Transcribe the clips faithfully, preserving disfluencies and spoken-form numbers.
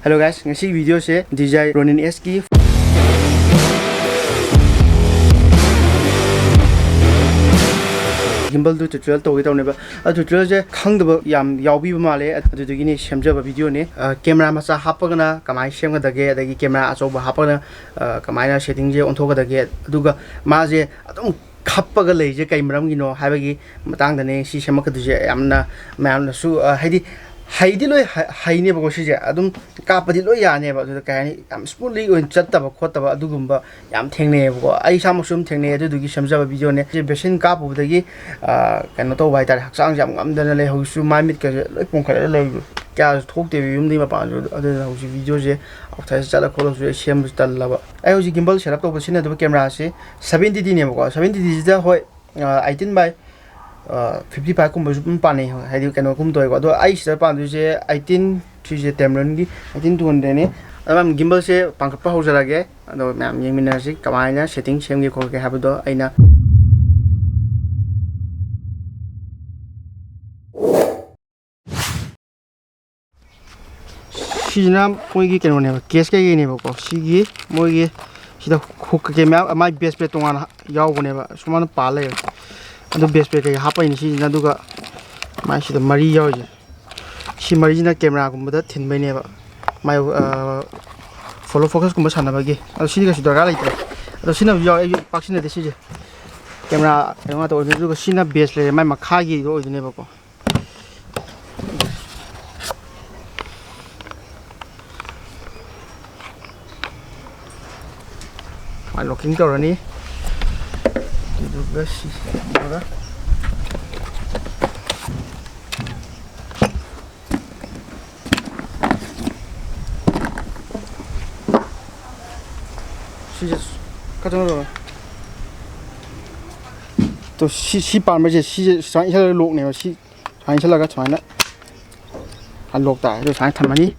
Hello guys, ꯉꯁꯤꯒꯤ videoꯁꯦ D J I Ronin S ꯀꯤ gimbal ꯗꯨ tutorial ꯇꯧꯒꯦ ꯇꯧꯅꯦꯕ꯫ ꯑꯗꯨ tutorialꯁꯦ ꯈꯪꯗꯕ ꯌꯥꯝ ꯌꯥꯎꯕꯤꯕ ꯃꯥꯜꯂꯦ, ꯑꯗꯨꯗꯨꯒꯤꯅꯤ ꯁꯦꯝꯖꯕ videoꯅꯤ꯫ ꯑ, camera ꯃꯆꯥ ꯍꯥꯞꯄꯒꯅ ꯀꯃꯥꯏꯅ ꯁꯦꯝꯒꯗꯒꯦ, ꯑꯗꯒꯤ camera ꯑꯆꯧꯕ ꯍꯥꯞꯄꯒꯅ, ꯑ, ꯀꯃꯥꯏꯅ settingꯁꯦ ꯑꯣꯟꯊꯣꯛꯀꯗꯒꯦ, ꯑꯗꯨꯒ ꯃꯥꯁꯦ ꯑꯗꯨꯝ ꯈꯞꯄꯒ ꯂꯩꯁꯦ ꯀꯩ ꯃꯔꯝꯒꯤꯅꯣ ꯍꯥꯏꯕꯒꯤ ꯃꯇꯥꯡꯗꯅꯦ ꯁꯤ ꯁꯦꯝꯃꯛꯀꯗꯣꯏꯁꯦ꯫ ꯌꯥꯝꯅ ꯃꯌꯥꯝꯅꯁꯨ, ꯑ, ꯍꯥꯏꯗꯤ ꯍꯩꯗꯤ ꯂꯣꯏ ꯍ-, ꯍꯩꯅꯦꯕꯀꯣ ꯁꯤꯁꯦ꯫ ꯑꯗꯨꯝ ꯀꯥꯞꯄꯗꯤ ꯂꯣꯏ ꯌꯥꯅꯦꯕ꯫ ꯑꯗꯨꯗ ꯀꯩ ꯍꯥꯏꯅꯤ, ꯌꯥꯝ smoothly ꯑꯣꯏꯅ ꯆꯠꯇꯕ ꯈꯣꯠꯇꯕ ꯑꯗꯨꯒꯨꯝꯕ ꯌꯥꯝ ꯊꯦꯡꯅꯩꯌꯦꯕꯀꯣ꯫ ꯑꯩ ꯏꯁꯥꯃꯛꯁꯨ ꯑꯗꯨꯝ ꯊꯦꯡꯅꯩ, ꯑꯗꯨꯗꯨꯒꯤ ꯁꯦꯝꯖꯕ videoꯅꯦ꯫ ꯁꯤ basin ꯀꯥꯞꯄꯨꯕꯗꯒꯤ, ꯑ, ꯀꯩꯅꯣ ꯇꯧꯕ ꯍꯥꯏꯇꯥꯔꯦ, ꯍꯛꯆꯥꯡꯁꯦ ꯌꯥꯝ ꯉꯝꯗꯅ ꯂꯩ꯫ ꯍꯧꯖꯤꯛꯁꯨ ꯃꯥꯏ ꯃꯤꯠꯀꯁꯦ ꯂꯣꯏ ꯄꯣꯝꯈꯠꯂꯒ ꯂꯩ, ꯀꯌꯥꯁꯨ ꯊꯣꯛꯇꯦꯕ ꯌꯨꯝꯗꯒꯤ ꯃꯄꯥꯟꯁꯨ꯫ ꯑꯗꯨꯅ ꯍꯧꯖꯤꯛ videoꯁꯦ outsideꯁꯦ ꯆꯠꯂ ꯈꯣꯠꯂꯁꯨ ꯑꯩ ꯁꯦꯝꯕꯁꯨ ꯇꯜꯂꯕ꯫ ꯑꯩ ꯍꯧꯖꯤꯛ gimbal setup ꯇꯧꯕ ꯁꯤꯖꯤꯟꯅꯗꯕ cameraꯁꯦ seventy Dꯅꯦꯕꯀꯣ꯫ seventy Dꯁꯤꯗ ꯍꯣꯏ, ꯑ, eighteen by, ꯑ, fifty five ꯀꯨꯝꯕꯁꯨ ꯑꯗꯨꯝ ꯄꯥꯟꯅꯩ, ꯍꯥꯏꯗꯤ ꯀꯩꯅꯣꯒꯨꯝ ꯇꯧꯋꯦꯀꯣ꯫ ꯑꯗꯣ ꯑꯩ ꯁꯤꯗ ꯄꯥꯟꯗꯣꯏꯁꯦ eighteen, ꯁꯤꯁꯦ Tamronꯒꯤ eighteen two hundredꯅꯤ꯫ ꯑꯗꯣ ꯃꯌꯥꯝ gimbalꯁꯦ ꯄꯥꯟꯈꯠꯄ ꯍꯧꯖꯔꯒꯦ꯫ ꯑꯗꯣ ꯃꯌꯥꯝ ꯌꯦꯡꯃꯤꯟꯅꯔꯁꯤ ꯀꯃꯥꯏꯅ setting ꯁꯦꯝꯒꯦ ꯈꯣꯠꯀꯦ ꯍꯥꯏꯕꯗꯣ ꯑꯩꯅ꯫ ꯁꯤꯁꯤꯅ ꯃꯣꯏꯒꯤ ꯀꯩꯅꯣꯅꯦꯕ, case ꯀꯩꯀꯩꯅꯦꯕꯀꯣ꯫ ꯁꯤꯒꯤ ꯃꯣꯏꯒꯤ ꯁꯤꯗ hook ꯀꯩꯀꯩ ꯃꯌꯥꯝ, ꯃꯥꯏ base plate ꯇꯣꯉꯥꯟꯅ ꯌꯥꯎꯕꯅꯦꯕ, ꯁꯨꯃꯥꯏꯅ ꯄꯥꯜ ꯂꯩꯌꯦꯕ꯫ ꯑꯗꯨ base plate ꯀꯩꯀꯩ ꯍꯥꯞꯄꯩꯅꯦ ꯁꯤꯁꯤꯅ꯫ ꯑꯗꯨꯒ ꯃꯥꯏ ꯁꯤꯗ ꯃꯔꯤ ꯌꯥꯎꯔꯤꯁꯦ, ꯁꯤ ꯃꯔꯤꯁꯤꯅ cameraꯒꯨꯝꯕꯗ ꯊꯤꯟꯕꯩꯅꯦꯕ꯫ ꯃꯥꯏ, ꯑ, follow focusꯀꯨꯝꯕ ꯁꯥꯟꯅꯕꯒꯤ꯫ ꯑꯗꯣ ꯁꯤꯗꯤ ꯀꯩꯁꯨ ꯗꯔꯀꯥꯔ ꯂꯩꯇ꯭ꯔꯦ꯫ ꯑꯗꯣ ꯁꯤꯅ ꯌꯥꯎꯋꯦ, ꯑꯩꯁꯨ ꯄꯥꯛ ꯁꯤꯟꯅꯗꯦ ꯁꯤꯁꯦ꯫ Camera ꯀꯩꯅꯣ ꯉꯥꯛꯇ ꯑꯣꯏꯗꯣꯏꯅꯦ꯫ ꯑꯗꯨꯒ ꯁꯤꯅ base plate, ꯃꯥꯏ ꯃꯈꯥꯒꯤꯗꯣ ꯑꯣꯏꯗꯣꯏꯅꯦꯕꯀꯣ꯫ ꯃꯥꯏ locking ꯇꯧꯔꯅꯤ꯫ ꯑꯗꯨꯗꯨꯒ ꯁꯤ ꯇꯧꯔꯒ ꯁꯤꯁꯦ ꯀꯩꯅꯣ ꯇꯧꯔꯣ꯫ ꯇꯣ, ꯁꯤ, ꯁꯤ ꯄꯥꯟꯕꯁꯦ, ꯁꯤꯁꯦ ꯁꯨꯃꯥꯏꯅ ꯏꯁꯜꯂꯒ lockꯅꯦꯕ꯫ ꯁꯤ ꯁꯨꯃꯥꯏꯅ ꯏꯁꯜꯂꯒ ꯁꯨꯃꯥꯏꯅ unlock ꯇꯥꯔꯦ꯫ ꯑꯗꯨ ꯁꯨꯃꯥꯏꯅ ꯊꯝꯃꯅꯤ꯫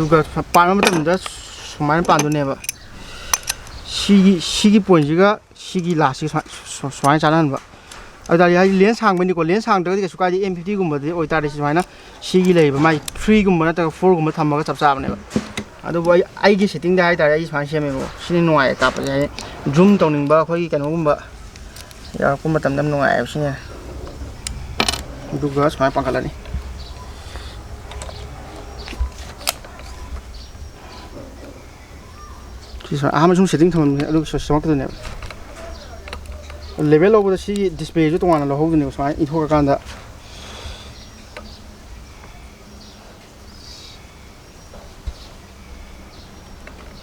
ꯑꯗꯨꯒ ꯄꯥꯟꯕ ꯃꯇꯝꯗ ꯁꯨꯃꯥꯏꯅ ꯄꯥꯟꯗꯣꯏꯅꯦꯕ꯫ ꯁꯤꯒꯤ, ꯁꯤꯒꯤ ꯄꯣꯏꯟꯁꯤꯒ ꯁꯤꯒꯤ ꯂꯥꯁꯁꯤꯒ ꯁꯨꯃꯥꯏ-, ꯁꯨ-, ꯁꯨꯃꯥꯏꯅ ꯆꯥꯟꯅꯍꯟꯕ꯫ ꯑꯗꯨ ꯇꯥꯔꯗꯤ ꯍꯥꯏꯗꯤ ꯂꯦꯟꯁ ꯁꯥꯡꯕꯅꯤꯀꯣ, ꯂꯦꯟꯁ ꯁꯥꯡꯗ꯭ꯔꯒꯗꯤ ꯀꯩꯁꯨ ꯀꯥꯏꯗꯦ꯫ ꯑꯦꯝ ꯐꯤꯐꯇꯤꯒꯨꯝꯕꯗꯤ ꯑꯣꯏꯇꯥꯔꯗꯤ ꯁꯨꯃꯥꯏꯅ ꯁꯤꯒꯤ ꯂꯩꯔꯤꯕ ꯃꯥꯏ ꯊ꯭ꯔꯤꯒꯨꯝꯕ ꯅꯠꯇ꯭ꯔꯒ ꯐꯣꯔꯒꯨꯝꯕ ꯊꯝꯃꯒ ꯆꯞ ꯆꯥꯕꯅꯦꯕ꯫ ꯑꯗꯨꯕꯨ ꯑꯩ, ꯑꯩꯒꯤ ꯁꯦꯠꯇꯤꯡꯗ ꯍꯥꯏꯇꯥꯔꯦ, ꯑꯩ ꯁꯨꯃꯥꯏꯅ ꯁꯦꯝꯃꯦꯕꯀꯣ꯫ ꯁꯤꯅ ꯅꯨꯡꯉꯥꯏꯌꯦ ꯀꯥꯞꯄꯁꯦ, ꯍꯥꯏꯗꯤ ꯖꯨꯝ ꯇꯧꯅꯤꯡꯕ ꯑꯩꯈꯣꯏꯒꯤ ꯀꯩꯅꯣꯒꯨꯝꯕ ꯌꯥꯔꯛꯄ ꯃꯇꯝꯗ ꯌꯥꯝ ꯅꯨꯡꯉꯥꯏꯌꯦꯕ ꯁꯤꯅ꯫ ꯑꯗꯨꯒ ꯁꯨꯃꯥꯏꯅ ꯄꯥꯡꯈꯠꯂꯅꯤ꯫ ꯁꯤ ꯁꯨꯃꯥꯏꯅ ꯑꯍꯥꯟꯕ ꯁꯨꯝ ꯁꯦꯠꯇꯤꯡ ꯊꯝꯃꯝꯕꯅꯦ, ꯑꯗꯨꯒ ꯁꯨꯝ ꯁꯦꯝꯃꯛꯀꯗꯣꯏꯅꯦꯕ꯫ ꯂꯦꯚꯦꯜ ꯂꯧꯕꯗ ꯁꯤꯒꯤ ꯗꯤꯁꯄ꯭ꯂꯦꯁꯨ ꯇꯣꯉꯥꯟꯅ ꯂꯧꯍꯧꯗꯣꯏꯅꯦꯕ, ꯁꯨꯃꯥꯏꯅ ꯏꯟꯊꯣꯛꯑꯀꯥꯟꯗ꯫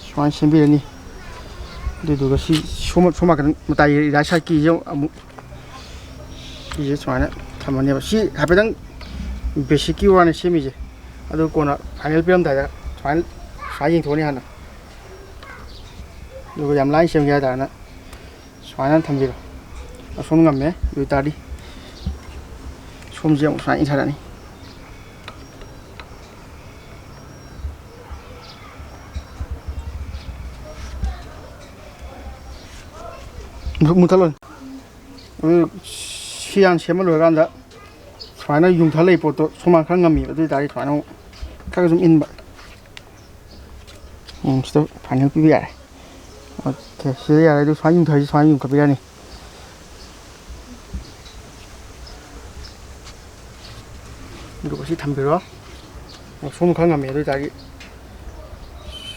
ꯁꯨꯃꯥꯏꯅ ꯁꯦꯝꯕꯤꯔꯅꯤ꯫ ꯑꯗꯨꯗꯨꯒ ꯁꯤ ꯁꯣꯝ, ꯁꯣꯝ ꯅꯥꯀꯟ ꯃꯇꯥꯏꯒꯤ ꯔꯥꯏꯠ ꯁꯥꯏꯠꯀꯤꯁꯦ ꯑꯃꯨꯛ ꯁꯤꯁꯦ ꯁꯨꯃꯥꯏꯅ ꯊꯝꯃꯅꯦꯕ꯫ ꯁꯤ ꯍꯥꯏꯐꯦꯠꯇꯪ ꯕꯦꯁꯤꯛꯀꯤ ꯋꯥꯅꯤ ꯁꯦꯝꯃꯤꯁꯦ, ꯑꯗꯨ ꯀꯣꯟꯅ ꯐꯥꯏꯅꯦꯜ ꯄꯤꯔꯝꯗꯥꯏꯗ ꯁꯨꯃꯥꯏꯅ, ꯁꯨꯃꯥꯏꯅ ꯌꯦꯡꯊꯣꯛꯑꯅꯤ ꯍꯥꯟꯅ꯫ ꯑꯗꯨꯒ ꯌꯥꯝ ꯂꯥꯏꯅ ꯁꯦꯝꯒꯦ ꯍꯥꯏ ꯇꯥꯔꯒꯅ ꯁꯨꯃꯥꯏꯅ ꯊꯝꯕꯤꯔꯣ꯫ ꯑꯁꯣꯝ ꯉꯝꯃꯦ꯫ ꯑꯗꯨ ꯑꯣꯏꯇꯥꯔꯗꯤ ꯁꯣꯝꯁꯦ ꯑꯃꯨꯛ ꯁꯨꯃꯥꯏꯅ ꯏꯟꯊꯔꯅꯤ꯫ ꯃꯨ-, ꯃꯨꯊꯠꯂꯣꯅꯦ꯫ ꯑꯗꯨ ꯁꯤ ꯍꯥꯟꯅ ꯁꯦꯝꯕ ꯂꯣꯏꯔꯀꯥꯟꯗ ꯁꯨꯃꯥꯏꯅ ꯌꯨꯡꯊꯔ ꯂꯩ ꯄꯣꯠꯇꯣ ꯁꯨꯃꯥꯡ ꯈꯔ ꯉꯝꯃꯤꯕ, ꯑꯗꯨ ꯑꯣꯏꯇꯥꯔꯗꯤ ꯁꯨꯃꯥꯏꯅ ꯑꯃꯨꯛ ꯈꯔ ꯁꯨꯝ ꯏꯟꯕ꯫ ꯎꯝ, ꯁꯤꯗ ꯐꯥꯏꯅꯦꯜ ꯄꯤꯕ ꯌꯥꯔꯦ꯫ ꯑꯣꯀꯦ, ꯁꯤꯗ ꯌꯥꯔꯦ꯫ ꯑꯗꯨ ꯁꯨꯃꯥꯏꯅ ꯌꯨꯡꯊꯔꯁꯤ, ꯁꯨꯃꯥꯏꯅ ꯌꯨꯡꯈꯠꯄꯤꯔꯅꯤ꯫ ꯑꯗꯨꯒ ꯁꯤ ꯊꯝꯕꯤꯔꯣ꯫ ꯁꯣꯝ ꯈꯔ ꯉꯝꯃꯦ, ꯑꯗꯨ ꯑꯣꯏꯇꯥꯔꯗꯤ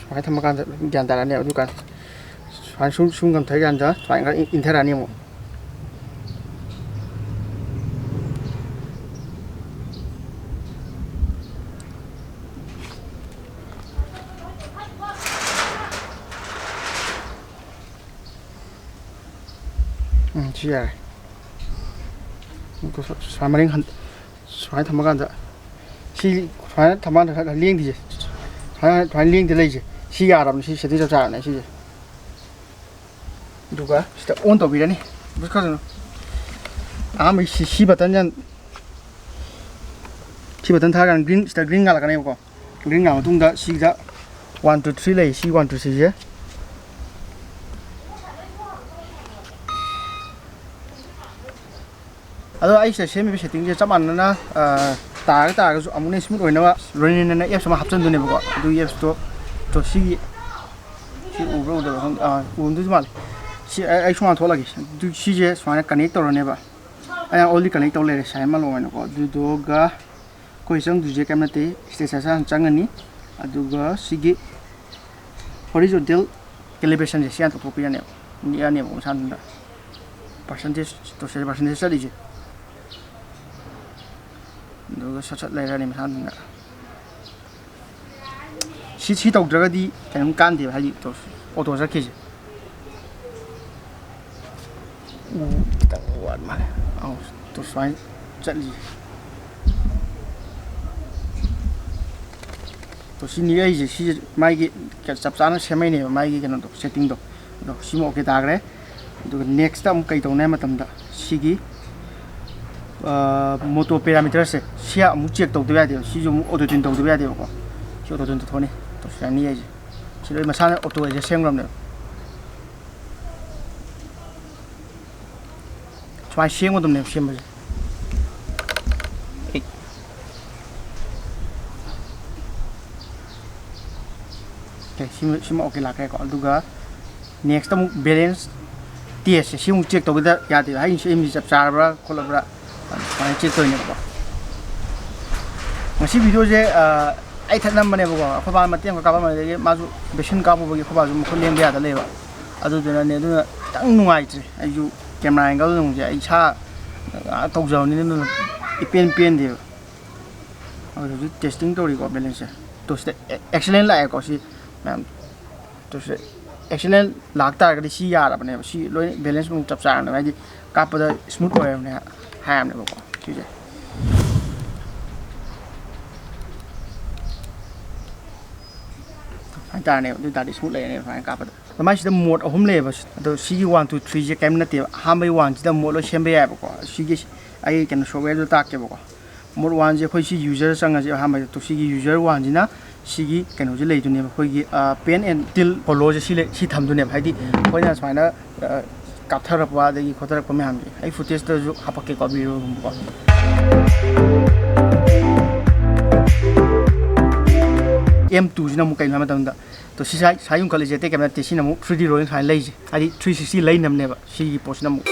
ꯁꯨꯃꯥꯏꯅ ꯊꯝꯃꯀꯥꯟꯗ ꯒ꯭ꯌꯥꯟ ꯇꯥꯔꯛꯑꯅꯦꯕ꯫ ꯑꯗꯨꯀꯥꯟꯗ ꯁꯨꯃꯥꯏꯅ ꯁꯨꯝ, ꯁꯨꯝ ꯉꯝꯊꯔꯀꯥꯟꯗ ꯁꯨꯃꯥꯏꯅ ꯈꯔ ꯏꯟꯊꯔꯛꯑꯅꯤ ꯑꯃꯨꯛ꯫ ꯎꯝ, ꯁꯤ ꯌꯥꯔꯦ꯫ ꯑꯗꯨ ꯁ-, ꯁꯨꯃꯥꯏ ꯃꯔꯤꯡ ꯍꯟ-, ꯁꯨꯃꯥꯏꯅ ꯊꯝꯃꯀꯥꯟꯗ, ꯁꯤ ꯁꯨꯃꯥꯏꯅ ꯊꯝꯃꯀꯥꯟꯗ ꯈꯔ, ꯈꯔ ꯂꯦꯡꯗ꯭ꯔꯤꯁꯦ, ꯁꯨꯃꯥꯏꯅ, ꯁꯨꯃꯥꯏꯅ ꯂꯦꯡꯗ ꯂꯩꯁꯦ, ꯁꯤ ꯌꯥꯔꯕꯅꯤ꯫ ꯁꯤ ꯁꯦꯠꯇꯤꯡ ꯆꯞ ꯆꯥꯔꯕꯅꯦ ꯁꯤꯁꯦ꯫ ꯑꯗꯨꯒ ꯁꯤꯗ ꯑꯣꯟ ꯇꯧꯕꯤꯔꯅꯤ꯫ ꯕꯨꯁ ꯈꯔ ꯑꯍꯥꯟꯕꯒꯤ ꯁꯤ, ꯁꯤ ꯕꯇꯟꯁꯦ, ꯁꯤ ꯕꯇꯟ ꯊꯥꯔꯀꯥꯟꯗ ꯒ꯭ꯔꯤꯟ, ꯁꯤꯗ ꯒ꯭ꯔꯤꯟ ꯉꯥꯜꯂꯛꯀꯅꯦꯕꯀꯣ꯫ ꯒ꯭ꯔꯤꯟ ꯂꯥꯛꯑ ꯃꯇꯨꯡꯗ ꯁꯤꯗ ꯋꯥꯟ ꯇꯨ ꯊ꯭ꯔꯤ ꯂꯩ, ꯁꯤ ꯋꯥꯟ ꯇꯨ ꯊ꯭ꯔꯤꯁꯦ꯫ ꯑꯗꯣ ꯑꯩ ꯁꯤꯗ ꯁꯦꯝꯃꯤꯕ ꯁꯦꯠꯇꯤꯡꯁꯦ ꯆꯞ ꯃꯥꯟꯅꯅ, ꯑ, ꯇꯥꯔꯒ ꯇꯥꯔꯒꯁꯨ ꯑꯃꯨꯛꯅ ꯁ꯭ꯃꯨꯠ ꯑꯣꯏꯅꯕ ꯔꯣꯅꯤꯟ ꯑꯅ ꯑꯦꯞꯁ ꯑꯃ ꯍꯥꯞꯆꯤꯟꯗꯣꯏꯅꯦꯕꯀꯣ꯫ ꯑꯗꯨꯒꯤ ꯑꯦꯞꯁꯇꯣ, ꯇꯣ ꯁꯤꯒꯤ, ꯁꯤ ꯎꯕ꯭ꯔꯥ ꯎꯗꯕ꯭ꯔꯥ ꯈꯪꯗꯦ꯫ ꯑꯥ, ꯎꯔꯝꯗꯣꯏꯁꯨ ꯃꯥꯜꯂꯦ꯫ ꯁꯤ ꯑꯩ, ꯑꯩ ꯁꯨꯃꯥꯏꯅ ꯊꯣꯛꯂꯒꯦ꯫ ꯑꯗꯨ ꯁꯤꯁꯦ ꯁꯨꯃꯥꯏꯅ ꯀꯅꯦꯛ ꯇꯧꯔꯅꯦꯕ꯫ ꯑꯩꯅ ꯑꯣꯜꯔꯦꯗꯤ ꯀꯅꯦꯛ ꯇꯧ ꯂꯩꯔꯦ, ꯁꯥꯏ ꯑꯃ ꯑꯣꯏꯅꯀꯣ꯫ ꯑꯗꯨꯗꯨꯒ ꯑꯩꯈꯣꯏ ꯆꯪꯗꯣꯏꯁꯦ ꯀꯩꯝ ꯅꯠꯇꯦ, ꯁ꯭ꯇꯦꯇꯁ ꯍꯥꯟꯅ ꯆꯪꯉꯅꯤ꯫ ꯑꯗꯨꯒ ꯁꯤꯒꯤ ꯍꯣꯔꯤꯖꯣꯟꯇꯦꯜ ꯀꯦꯂꯤꯕ꯭ꯔꯦꯁꯟꯁꯦ ꯁꯤ ꯍꯥꯟꯅ ꯇꯧꯊꯣꯛꯄꯤꯔꯅꯦꯕ꯫ ꯅꯤꯛꯑꯅꯦꯕ ꯃꯁꯥ ꯃꯊꯟꯇ꯫ ꯄꯥꯔꯁꯦꯟꯇꯦꯖ ꯇꯧꯁꯦ, ꯄꯥꯔꯁꯦꯟꯇꯦꯖ ꯆꯠꯂꯤꯁꯦ꯫ ꯑꯗꯨꯒ ꯁꯠ ꯁꯠ ꯂꯩꯔꯅꯤ ꯃꯁꯥ ꯃꯊꯟꯇ꯫ ꯁꯤ, ꯁꯤ ꯇꯧꯗ꯭ꯔꯒꯗꯤ ꯀꯩꯅꯣꯝ ꯀꯥꯟꯗꯦꯕ, ꯍꯥꯏꯗꯤ ꯑꯣꯇꯣ ꯆꯠꯈꯤꯁꯦ꯫ ꯎ, ꯈꯤꯇꯪ ꯋꯥꯠ ꯃꯥꯜꯂꯦ꯫ ꯑꯧ, ꯇꯣ ꯁꯨꯃꯥꯏꯅ ꯆꯠꯂꯤ꯫ ꯇꯣ ꯁꯤꯅꯤ ꯑꯩꯁꯦ, ꯁꯤꯁꯦ ꯃꯥꯒꯤ ꯆꯞ ꯆꯥꯅ ꯁꯦꯝꯃꯩꯅꯦꯕ, ꯃꯥꯒꯤ ꯀꯩꯅꯣꯗꯣ, ꯁꯦꯠꯇꯤꯡꯗꯣ꯫ ꯑꯗꯣ ꯁꯤꯃ ꯑꯣꯀꯦ ꯇꯥꯈ꯭ꯔꯦ꯫ ꯑꯗꯨꯒ ꯅꯦꯛꯁꯇ ꯑꯃꯨꯛ ꯀꯩ ꯇꯧꯅꯤ ꯍꯥꯏ ꯃꯇꯝꯗ, ꯁꯤꯒꯤ, ꯑ, ꯃꯣꯇꯣ ꯄꯦꯔꯥꯃꯤꯇꯔꯁꯦ, ꯁꯤ ꯑꯃꯨꯛ ꯆꯦꯛ ꯇꯧꯗꯕ ꯌꯥꯗꯦꯕ꯫ ꯁꯤꯁꯨ ꯑꯃꯨꯛ ꯑꯣꯇꯣ ꯇ꯭ꯌꯨꯟ ꯇꯧꯗꯕ ꯌꯥꯗꯦꯕꯀꯣ꯫ ꯁꯤ ꯑꯣꯇꯣ ꯇ꯭ꯌꯨꯟ ꯇꯧꯊꯣꯛꯑꯅꯤ꯫ ꯇꯣ ꯁꯤ ꯌꯥꯅꯤ ꯑꯩꯁꯦ꯫ ꯁꯤ ꯂꯣꯏ ꯃꯁꯥꯅ ꯑꯣꯇꯣ ꯑꯦꯖꯦꯁ ꯁꯦꯝꯈ꯭ꯔꯕꯅꯦꯕ꯫ ꯁꯨꯃꯥꯏꯅ ꯁꯦꯝꯒꯗꯕꯅꯦꯕ ꯁꯦꯝꯕꯁꯦ꯫ ꯑꯩ ꯑꯣꯀꯦ, ꯁꯤꯃ, ꯁꯤꯃ ꯑꯣꯀꯦ ꯂꯥꯛꯈ꯭ꯔꯦꯀꯣ꯫ ꯑꯗꯨꯒ ꯅꯦꯛꯁꯇ ꯑꯃꯨꯛ ꯕꯦꯂꯦꯟꯁ ꯇꯦꯁꯁꯦ ꯁꯤ ꯑꯃꯨꯛ ꯆꯦꯛ ꯇꯧꯕꯗ ꯌꯥꯗꯦꯕ꯫ ꯍꯥꯏꯔꯤꯁꯦ ꯑꯦꯝ ꯕꯤ ꯆꯞ ꯆꯥꯔꯕ꯭ꯔꯥ ꯈꯣꯠꯂꯕ꯭ꯔꯥ ꯁꯨꯃꯥꯏꯅ ꯆꯦꯛ ꯇꯧꯔꯤꯅꯦꯕꯀꯣ꯫ ꯉꯁꯤ ꯚꯤꯗꯤꯑꯣꯁꯦ, ꯑ, ꯑꯩ ꯊꯠ ꯅꯝꯕꯅꯦꯕꯀꯣ꯫ ꯑꯩꯈꯣꯏ ꯕꯥꯅ ꯃꯇꯦꯡ ꯈꯔ ꯀꯥꯞꯄꯝꯕꯗꯒꯤ ꯃꯥꯁꯨ ꯚꯦꯛꯁꯤꯟ ꯀꯥꯞꯄꯨꯕꯒꯤ ꯑꯩꯈꯣꯏ ꯕꯥꯁꯨ ꯃꯈꯨꯠ ꯂꯦꯡꯕ ꯌꯥꯗ ꯂꯩꯕ꯫ ꯑꯗꯨꯗꯨꯅꯅꯦ, ꯑꯗꯨꯅ ꯈꯤꯇꯪ ꯅꯨꯡꯉꯥꯏꯇ꯭ꯔꯦ꯫ ꯑꯩꯁꯨ ꯀꯦꯃꯦꯔꯥ ꯑꯦꯡꯒꯜ ꯅꯨꯡꯁꯦ ꯑꯩ ꯏꯁꯥ ꯇꯧꯖꯕꯅꯤꯅ ꯑꯗꯨꯅ ꯏꯄꯦꯟ ꯄꯦꯟꯗꯦꯕ꯫ ꯑꯗꯨ ꯍꯧꯖꯤꯛ ꯇꯦꯁꯇꯤꯡ ꯇꯧꯔꯤꯀꯣ ꯕꯦꯂꯦꯟꯁꯁꯦ꯫ ꯇꯣ ꯁꯤꯗ ꯑꯦꯛꯁꯦꯂꯦꯟ ꯂꯥꯛꯑꯦꯀꯣ ꯁꯤ ꯃꯌꯥꯝ꯫ ꯇꯣ ꯁꯤꯗ ꯑꯦꯛꯁꯦꯂꯦꯟ ꯂꯥꯛꯇꯥꯔꯒꯗꯤ ꯁꯤ ꯌꯥꯔꯕꯅꯦꯕ꯫ ꯁꯤ ꯂꯣꯏꯅ ꯕꯦꯂꯦꯟꯁ ꯃꯨꯛ ꯆꯞ ꯆꯥꯔꯕꯅꯦꯕ꯫ ꯍꯥꯏꯗꯤ ꯀꯥꯞꯄꯗ ꯁ꯭ꯃꯨꯠ ꯑꯣꯏꯔꯕꯅꯦ ꯍꯥꯏꯔꯕꯅꯦꯕꯀꯣ ꯁꯤꯁꯦ꯫ ꯍꯥꯏꯇꯥꯔꯅꯦꯕ꯫ ꯑꯗꯨ ꯑꯣꯏ ꯇꯥꯔꯗꯤ ꯁ꯭ꯃꯨꯠ ꯂꯩꯔꯅꯦꯕ ꯁꯨꯃꯥꯏꯅ ꯀꯥꯞꯄꯗ꯫ ꯑꯗꯨꯃꯥꯏꯅ ꯁꯤꯗ ꯃꯣꯗ ꯑꯍꯨꯝ ꯂꯩꯌꯦꯕ꯫ ꯑꯗꯣ ꯁꯤꯒꯤ ꯋꯥꯟ ꯇꯨ ꯊ꯭ꯔꯤꯁꯦ ꯀꯔꯤꯝ ꯅꯠꯇꯦꯕ꯫ ꯑꯍꯥꯟꯕꯒꯤ ꯋꯥꯟꯁꯤꯗ ꯃꯣꯗ ꯂꯣꯏ ꯁꯦꯝꯕ ꯌꯥꯏꯕꯀꯣ꯫ ꯁꯤꯒꯤ ꯑꯩ ꯀꯩꯅꯣ ꯁꯣꯞꯋꯦꯔꯗꯨ ꯇꯥꯛꯀꯦꯕꯀꯣ꯫ Mode one ꯁꯦ ꯑꯩꯈꯣꯏ ꯁꯤ user ꯆꯪꯉꯁꯦ꯫ ꯑꯍꯥꯟꯕꯗ ꯇꯣ ꯁꯤꯒꯤ user one ꯁꯤꯅ ꯁꯤꯒꯤ ꯀꯩꯅꯣꯁꯦ ꯂꯩꯗꯣꯏꯅꯦꯕ, ꯑꯩꯈꯣꯏꯒꯤ pen and tool follow ꯁꯦ ꯁꯤ ꯂꯩ, ꯁꯤ ꯊꯝꯗꯣꯏꯅꯦꯕ꯫ ꯍꯥꯏꯗꯤ ꯑꯩꯈꯣꯏꯅ ꯁꯨꯃꯥꯏꯅ ꯀꯥꯞꯊꯔꯛꯄ ꯑꯗꯒꯤ ꯈꯣꯠꯊꯔꯛꯄ ꯃꯌꯥꯝꯁꯦ ꯑꯩ footage ꯇꯁꯨ ꯍꯥꯄꯛꯀꯦꯀꯣ, video ꯒꯨꯝꯕꯀꯣ꯫ M two ꯁꯤꯅ ꯑꯃꯨꯛ ꯀꯩꯅꯣ ꯍꯥꯏ ꯃꯇꯝꯗ, ꯇꯣ ꯁꯤ ꯁꯥꯏ ꯁꯥꯏ ꯌꯨꯝꯈꯠꯂꯤꯁꯦ ꯑꯇꯩ ꯀꯩꯝ ꯅꯠꯇꯦ, ꯁꯤꯅ ꯑꯃꯨꯛ three D rolling ꯁꯨꯃꯥꯏꯅ ꯂꯩꯁꯦ, ꯍꯥꯏꯗꯤ three sixty ꯂꯩꯅꯕꯅꯦꯕ ꯁꯤꯒꯤ ꯄꯣꯠꯁꯤꯅ ꯑꯃꯨꯛ꯫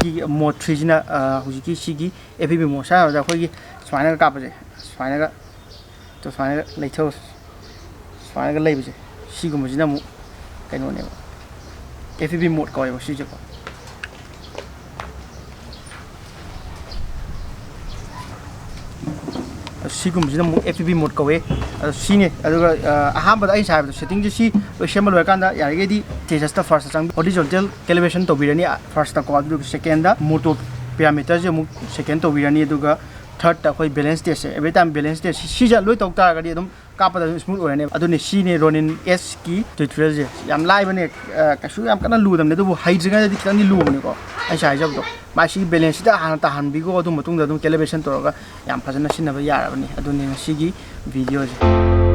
ꯁꯤꯒꯤ mode three ꯁꯤꯅ, ꯑ, ꯍꯧꯖꯤꯛꯀꯤ ꯁꯤꯒꯤ F P V mode ꯁꯥꯏ ꯍꯥꯏꯕꯗ ꯑꯩꯈꯣꯏꯒꯤ ꯁꯨꯃꯥꯏꯅꯒ ꯀꯥꯞꯄꯁꯦ, ꯁꯨꯃꯥꯏꯅꯒ, ꯇꯣ ꯁꯨꯃꯥꯏꯅꯒ ꯂꯩꯊꯧ, ꯁꯨꯃꯥꯏꯅꯒ ꯂꯩꯕꯁꯦ, ꯁꯤꯒꯨꯝꯕꯁꯤꯅ ꯑꯃꯨꯛ ꯀꯩꯅꯣꯅꯦꯕ, F P V mode ꯀꯧꯋꯦꯕ ꯁꯤꯁꯦꯀꯣ꯫ ꯁꯤꯒꯨꯝꯕꯁꯤꯅ ꯑꯃꯨꯛ F P V mode ꯀꯧꯋꯦ꯫ ꯑꯗꯣ ꯁꯤꯅꯦ꯫ ꯑꯗꯨꯒ, ꯑ, ꯑꯍꯥꯟꯕꯗ ꯑꯩ ꯉꯁꯥꯏ ꯍꯥꯏꯕꯗꯣ, setting ꯁꯦ ꯁꯤ ꯂꯣꯏ ꯁꯦꯝꯕ ꯂꯣꯏꯔꯀꯥꯟꯗ ꯌꯥꯔꯤꯈꯩꯗꯤ Tejas ꯇ first ꯇ ꯆꯪ, horizontal calibration ꯇꯧꯕꯤꯔꯅꯤ first ꯇꯀꯣ꯫ ꯑꯗꯨꯒ second ꯗ motor parameter ꯁꯦ ꯑꯃꯨꯛ second ꯇꯧꯕꯤꯔꯅꯤ꯫ ꯑꯗꯨꯒ third ꯇ ꯑꯩꯈꯣꯏ balance test ꯁꯦ, every time balance test ꯁꯤ, ꯁꯤꯁꯦ ꯂꯣꯏ ꯇꯧ ꯇꯥꯔꯒꯗꯤ ꯑꯗꯨꯝ ꯀꯥꯞꯄꯗ ꯑꯗꯨꯝ smooth ꯑꯣꯏꯔꯅꯦꯕ꯫ ꯑꯗꯨꯅꯦ, ꯁꯤꯅꯦ Ronin S ꯀꯤ tutorial ꯁꯦ꯫ ꯌꯥꯝ ꯂꯥꯏꯕꯅꯦ, ꯑ, ꯀꯩꯁꯨ ꯌꯥꯝ ꯀꯟꯅ ꯂꯨꯗꯕꯅꯦ, ꯑꯗꯨꯕꯨ ꯍꯩꯗ꯭ꯔꯤꯉꯩꯗꯗꯤ ꯈꯤꯇꯪꯗꯤ ꯂꯨꯕꯅꯤꯀꯣ꯫ ꯑꯩ ꯉꯁꯥꯏ ꯍꯥꯏꯖꯕꯗꯣ, ꯃꯥꯏ ꯁꯤꯒꯤ balance ꯁꯤꯗ ꯍꯥꯟꯅ ꯇꯥꯍꯟꯕꯤꯈꯣ, ꯑꯗꯨ ꯃꯇꯨꯡꯗ ꯑꯗꯨꯝ calibration ꯇꯧꯔꯒ ꯌꯥꯝ ꯐꯖꯅ ꯁꯤꯖꯤꯟꯅꯕ ꯌꯥꯔꯕꯅꯤ꯫ ꯑꯗꯨꯅꯤ ꯉꯁꯤꯒꯤ video ꯁꯦ꯫